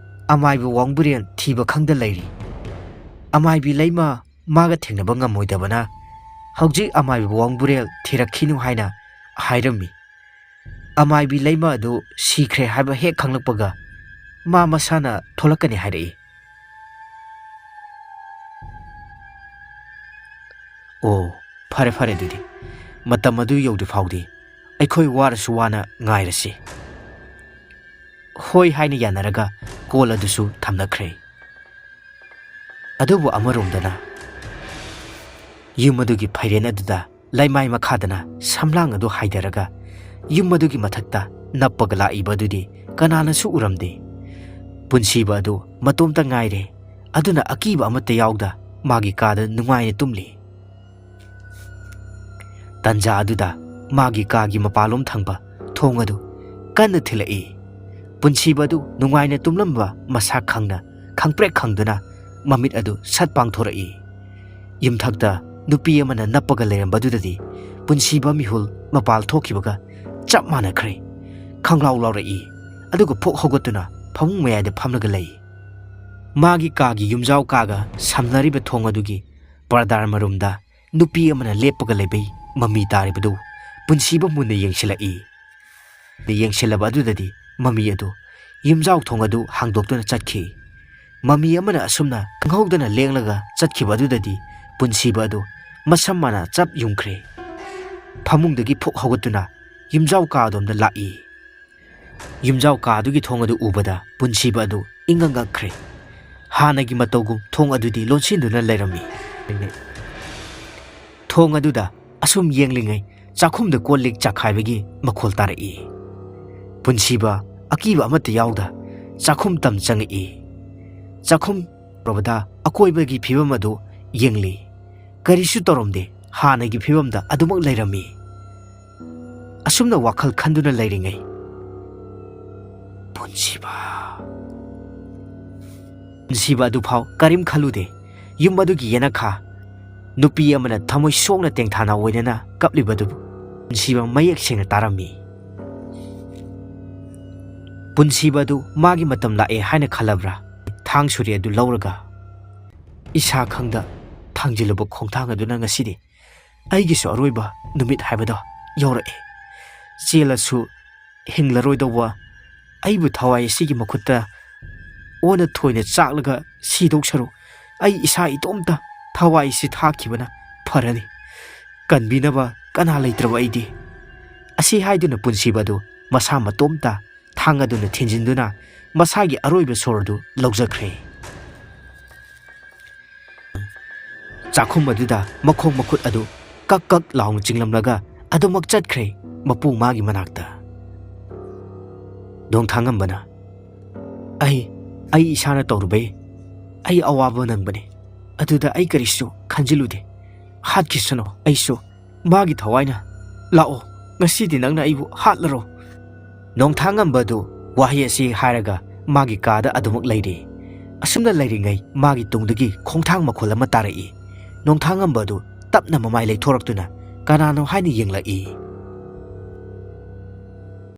ꯑꯃꯥꯏꯕ ꯋꯥꯡꯕꯨꯔꯦꯜ ꯊꯤꯕ ꯈꯪꯗ ꯂꯩꯔꯤ꯫ ꯑꯃꯥꯏꯕꯤ ꯂꯩꯃ ꯃꯥꯒ ꯊꯦꯡꯅꯕ ꯉꯝꯃꯣꯏꯗꯕꯅ ꯍꯧꯖꯤꯛ ꯑꯃꯥꯏꯕ ꯋꯥꯡꯕꯨꯔꯦꯜ ꯊꯤꯔꯛꯈꯤꯅꯨ ꯍꯥꯏꯅ ꯍꯥꯏꯔꯝꯃꯤ꯫ ꯑꯃꯥꯏꯕꯤ ꯂꯩꯃ ꯑꯗꯨ ꯁꯤꯈ꯭ꯔꯦ ꯍꯥꯏꯕ ꯍꯦꯛ ꯈꯪꯂꯛꯄꯒ ꯃꯥ ꯃꯁꯥꯅ ꯊꯣꯛꯂꯛꯀꯅꯤ ꯍꯥꯏꯔꯛꯏ꯫ "ꯑꯣ, ꯐꯔꯦ ꯐꯔꯦ, ꯑꯗꯨꯗꯤ ꯃꯇꯝ ꯑꯗꯨ ꯌꯧꯗ꯭ꯔꯤ ꯐꯥꯎꯗꯤ ꯑꯩꯈꯣꯏ ꯋꯥꯔꯁꯨ ꯋꯥꯅ ꯉꯥꯏꯔꯁꯤ꯫" "ꯍꯣꯏ" ꯍꯥꯏꯅ ꯌꯥꯅꯔꯒ ꯀꯣꯜ ꯑꯗꯨꯁꯨ ꯊꯝꯅꯈ꯭ꯔꯦ꯫ ꯑꯗꯨꯕꯨ ꯑꯃꯔꯣꯝꯗꯅ ꯌꯨꯝ ꯑꯗꯨꯒꯤ ꯐꯩꯔꯦꯟ ꯑꯗꯨꯗ ꯂꯩꯃꯥꯏ ꯃꯈꯥꯗꯅ ꯁꯝꯂꯥꯡ ꯑꯗꯨ ꯍꯥꯏꯗꯔꯒ ꯌꯨꯝ ꯑꯗꯨꯒꯤ ꯃꯊꯛꯇ ꯅꯞꯄꯒ ꯂꯥꯛꯏꯕ ꯑꯗꯨꯗꯤ ꯀꯅꯥꯅꯁꯨ ꯎꯔꯝꯗꯦ꯫ ꯄꯨꯟꯁꯤꯕ ꯑꯗꯨ ꯃꯇꯣꯝꯇ ꯉꯥꯏꯔꯦ꯫ ꯑꯗꯨꯅ ꯑꯀꯤꯕ ꯑꯃꯠꯇ ꯌꯥꯎꯗ ꯃꯥꯒꯤ ꯀꯥꯗ ꯅꯨꯡꯉꯥꯏꯅ ꯇꯨꯝꯂꯤ꯫ ꯇꯟꯖꯥ ꯑꯗꯨꯗ ꯃꯥꯒꯤ ꯀꯥꯒꯤ ꯃꯄꯥꯂꯣꯝ ꯊꯪꯕ ꯊꯣꯡ ꯑꯗꯨ ꯀꯟꯅ ꯊꯤꯜꯂꯛꯏ꯫ ꯄꯨꯟꯁꯤꯕ ꯑꯗꯨ ꯅꯨꯡꯉꯥꯏꯅ ꯇꯨꯝꯂꯝꯕ ꯃꯁꯥ ꯈꯪꯅ ꯈꯪꯄ꯭ꯔꯦꯛ ꯈꯪꯗꯨꯅ ꯃꯃꯤꯠ ꯑꯗꯨ ꯁꯠ ꯄꯥꯡꯊꯣꯔꯛꯏ꯫ ꯌꯨꯝꯊꯛꯇ ꯅꯨꯄꯤ ꯑꯃꯅ ꯅꯞꯄꯒ ꯂꯩꯔꯝꯕꯗꯨꯗꯗꯤ ꯄꯨꯟꯁꯤꯕ ꯃꯤꯍꯨꯜ ꯃꯄꯥꯜ ꯊꯣꯛꯈꯤꯕꯒ ꯆꯞ ꯃꯥꯟꯅꯈ꯭ꯔꯦ꯫ ꯈꯪꯂꯥꯎ ꯂꯥꯎꯔꯛꯏ, ꯑꯗꯨꯒ ꯐꯨꯛ ꯍꯧꯒꯠꯇꯨꯅ ꯐꯃꯨꯡ ꯃꯌꯥꯏꯗ ꯐꯝꯂꯒ ꯂꯩ꯫ ꯃꯥꯒꯤ ꯀꯥꯒꯤ ꯌꯨꯝꯖꯥꯎ ꯀꯥꯒ ꯁꯝꯅꯔꯤꯕ ꯊꯣꯡ ꯑꯗꯨꯒꯤ ꯄꯔꯗꯥꯔ ꯃꯔꯨꯝꯗ ꯅꯨꯄꯤ ꯑꯃꯅ ꯂꯦꯞꯄꯒ ꯂꯩꯕꯩ ꯃꯃꯤ ꯇꯥꯔꯤꯕꯗꯨ ꯄꯨꯟꯁꯤꯕ ꯃꯨꯟꯅ ꯌꯦꯡꯁꯤꯜꯂꯛꯏ꯫ ꯌꯦꯡꯁꯤꯜꯂꯕ ꯑꯗꯨꯗꯗꯤ ꯃꯃꯤ ꯑꯗꯨ ꯌꯨꯝꯖꯥꯎ ꯊꯣꯡ ꯑꯗꯨ ꯍꯥꯡꯗꯣꯛꯇꯨꯅ ꯆꯠꯈꯤ꯫ ꯃꯃꯤ ꯑꯃꯅ ꯑꯁꯨꯝꯅ ꯈꯪꯍꯧꯗꯅ ꯂꯦꯡꯂꯒ ꯆꯠꯈꯤꯕ ꯑꯗꯨꯗꯗꯤ ꯄꯨꯟꯁꯤꯕ ꯑꯗꯨ ꯃꯁꯝ ꯃꯅꯥ ꯆꯞ ꯌꯨꯡꯈ꯭ꯔꯦ꯫ ꯐꯃꯨꯡꯗꯒꯤ ꯐꯨꯛ ꯍꯧꯒꯠꯇꯨꯅ ꯌꯨꯝꯖꯥꯎ ꯀꯥ ꯑꯗꯣꯝꯗ ꯂꯥꯛꯏ꯫ ꯌꯨꯝꯖꯥꯎ ꯀꯥ ꯑꯗꯨꯒꯤ ꯊꯣꯡ ꯑꯗꯨ ꯎꯕꯗ ꯄꯨꯟꯁꯤꯕ ꯑꯗꯨ ꯏꯉꯛ ꯉꯛꯈ꯭ꯔꯦ꯫ ꯍꯥꯟꯅꯒꯤ ꯃꯇꯧꯒꯨꯝ ꯊꯣꯡ ꯑꯗꯨꯗꯤ ꯂꯣꯟꯁꯤꯟꯗꯨꯅ ꯂꯩꯔꯝꯃꯤ꯫ ꯊꯣꯡ ꯑꯗꯨꯗ ꯑꯁꯨꯝ ꯌꯦꯡꯂꯤꯉꯩ ꯆꯥꯛꯈꯨꯝꯗ ꯀꯣꯜ ꯂꯤꯛ ꯆꯥꯛꯈꯥꯏꯕꯒꯤ ꯃꯈꯣꯜ ꯇꯥꯔꯛꯏ꯫ ꯄꯨꯟꯁꯤꯕ ꯑꯀꯤꯕ ꯑꯃꯠꯇ ꯌꯥꯎꯗ ꯆꯥꯛꯈꯨꯝ ꯇꯝ ꯆꯪꯉꯛꯏ꯫ ꯆꯥꯛꯈꯨꯝ ꯌꯧꯔꯕꯗ ꯑꯀꯣꯏꯕꯒꯤ ꯐꯤꯕꯝ ꯑꯗꯨ ꯌꯦꯡꯂꯤ꯫ ꯀꯔꯤꯁꯨ ꯇꯧꯔꯝꯗꯦ, ꯍꯥꯟꯅꯒꯤ ꯐꯤꯕꯝꯗ ꯑꯗꯨꯃꯛ ꯂꯩꯔꯝꯃꯤ꯫ ꯑꯁꯨꯝꯅ ꯋꯥꯈꯜ ꯈꯟꯗꯨꯅ ꯂꯩꯔꯤꯉꯩ ꯄꯨꯟꯁꯤꯕ, ꯄꯨꯟꯁꯤꯕ ꯑꯗꯨꯐꯥꯎ ꯀꯔꯤꯝ ꯈꯜꯂꯨꯗꯦ꯫ ꯌꯨꯝ ꯑꯗꯨꯒꯤ ꯌꯦꯅꯈꯥ ꯅꯨꯄꯤ ꯑꯃꯅ ꯊꯃꯣꯏ ꯁꯣꯛꯅ ꯇꯦꯡꯊꯥꯅ ꯑꯣꯏꯅꯅ ꯀꯞꯂꯤꯕꯗꯨꯕꯨ ꯄꯨꯟꯁꯤꯕ ꯃꯌꯦꯛ ꯁꯦꯡꯅ ꯇꯥꯔꯝꯃꯤ꯫ ꯄꯨꯟꯁꯤꯕ ꯑꯗꯨ ꯃꯥꯒꯤ ꯃꯇꯝ ꯂꯥꯛꯑꯦ ꯍꯥꯏꯅ ꯈꯜꯂꯕ꯭ꯔꯥ? ꯊꯥꯡ ꯁꯨꯔꯤ ꯑꯗꯨ ꯂꯧꯔꯒ ꯏꯁꯥ ꯈꯪꯗ ꯊꯥꯡꯖꯤꯜꯂꯨꯕ ꯈꯣꯡꯊꯥꯡ ꯑꯗꯨꯅ ꯉꯁꯤꯗꯤ ꯑꯩꯒꯤꯁꯨ ꯑꯔꯣꯏꯕ ꯅꯨꯃꯤꯠ ꯍꯥꯏꯕꯗꯣ ꯌꯧꯔꯛꯑꯦ꯫ ꯆꯦꯜꯂꯁꯨ ꯍꯤꯡꯂꯔꯣꯏꯗꯧꯕ ꯑꯩꯕꯨ ꯊꯋꯥꯏ ꯑꯁꯤꯒꯤ ꯃꯈꯨꯠꯇ ꯑꯣꯟꯅ ꯊꯣꯏꯅ ꯆꯥꯛꯂꯒ ꯁꯤꯗꯧ ꯁꯔꯨꯛ, ꯑꯩ ꯏꯁꯥ ꯏꯇꯣꯝꯇ ꯊꯋꯥꯏ ꯑꯁꯤ ꯊꯥꯈꯤꯕꯅ ꯐꯔꯅꯤ꯫ ꯀꯟꯕꯤꯅꯕ ꯀꯅꯥ ꯂꯩꯇ꯭ꯔꯕ ꯑꯩꯗꯤ꯫ ꯑꯁꯤ ꯍꯥꯏꯗꯨꯅ ꯄꯨꯟꯁꯤꯕ ꯑꯗꯨ ꯃꯁꯥ ꯃꯇꯣꯝꯇ ꯊꯥꯡ ꯑꯗꯨꯅ ꯊꯤꯟꯖꯤꯟꯗꯨꯅ ꯃꯁꯥꯒꯤ ꯑꯔꯣꯏꯕ ꯁꯣꯔ ꯑꯗꯨ ꯂꯧꯖꯈ꯭ꯔꯦ꯫ ꯆꯥꯛꯈꯨꯝ ꯑꯗꯨꯗ ꯃꯈꯣꯡ ꯃꯈꯨꯠ ꯑꯗꯨ ꯀꯛ ꯀꯛ ꯂꯥꯎꯅ ꯆꯤꯡꯂꯝꯂꯒ ꯑꯗꯨꯃꯛ ꯆꯠꯈ꯭ꯔꯦ ꯃꯄꯨ ꯃꯥꯒꯤ ꯃꯅꯥꯛꯇ꯫ ꯅꯣꯡꯊꯥꯡꯉꯝꯕꯅ, "ꯑꯩ, ꯑꯩ ꯏꯁꯥꯅ ꯇꯧꯔꯨꯕꯩ ꯑꯩ ꯑꯋꯥꯕ ꯅꯪꯕꯅꯤ꯫ ꯑꯗꯨꯗ ꯑꯩ ꯀꯔꯤꯁꯨ ꯈꯟꯖꯤꯜꯂꯨꯗꯦ꯫ ꯍꯥꯠꯈꯤꯁꯅꯨ, ꯑꯩꯁꯨ ꯃꯥꯒꯤ ꯊꯋꯥꯏꯅ꯫ ꯂꯥꯛꯑꯣ, ꯉꯁꯤꯗꯤ ꯅꯪꯅ ꯑꯩꯕꯨ ꯍꯥꯠꯂꯔꯣ꯫" ꯅꯣꯡꯊꯥꯡꯉꯝꯕ ꯑꯗꯨ ꯋꯥꯍꯩ ꯑꯁꯤ ꯍꯥꯏꯔꯒ ꯃꯥꯒꯤ ꯀꯥꯗ ꯑꯗꯨꯃꯛ ꯂꯩꯔꯤ꯫ ꯑꯁꯨꯝꯅ ꯂꯩꯔꯤꯉꯩ ꯃꯥꯒꯤ ꯇꯨꯡꯗꯒꯤ ꯈꯣꯡꯊꯥꯡ ꯃꯈꯣꯜ ꯑꯃ ꯇꯥꯔꯛꯏ꯫ ꯅꯣꯡꯊꯥꯡꯉꯝꯕ ꯑꯗꯨ ꯇꯞꯅ ꯃꯃꯥꯏ ꯂꯩꯊꯣꯔꯛꯇꯨꯅ ꯀꯅꯥꯅꯣ ꯍꯥꯏꯅ ꯌꯦꯡꯂꯛꯏ꯫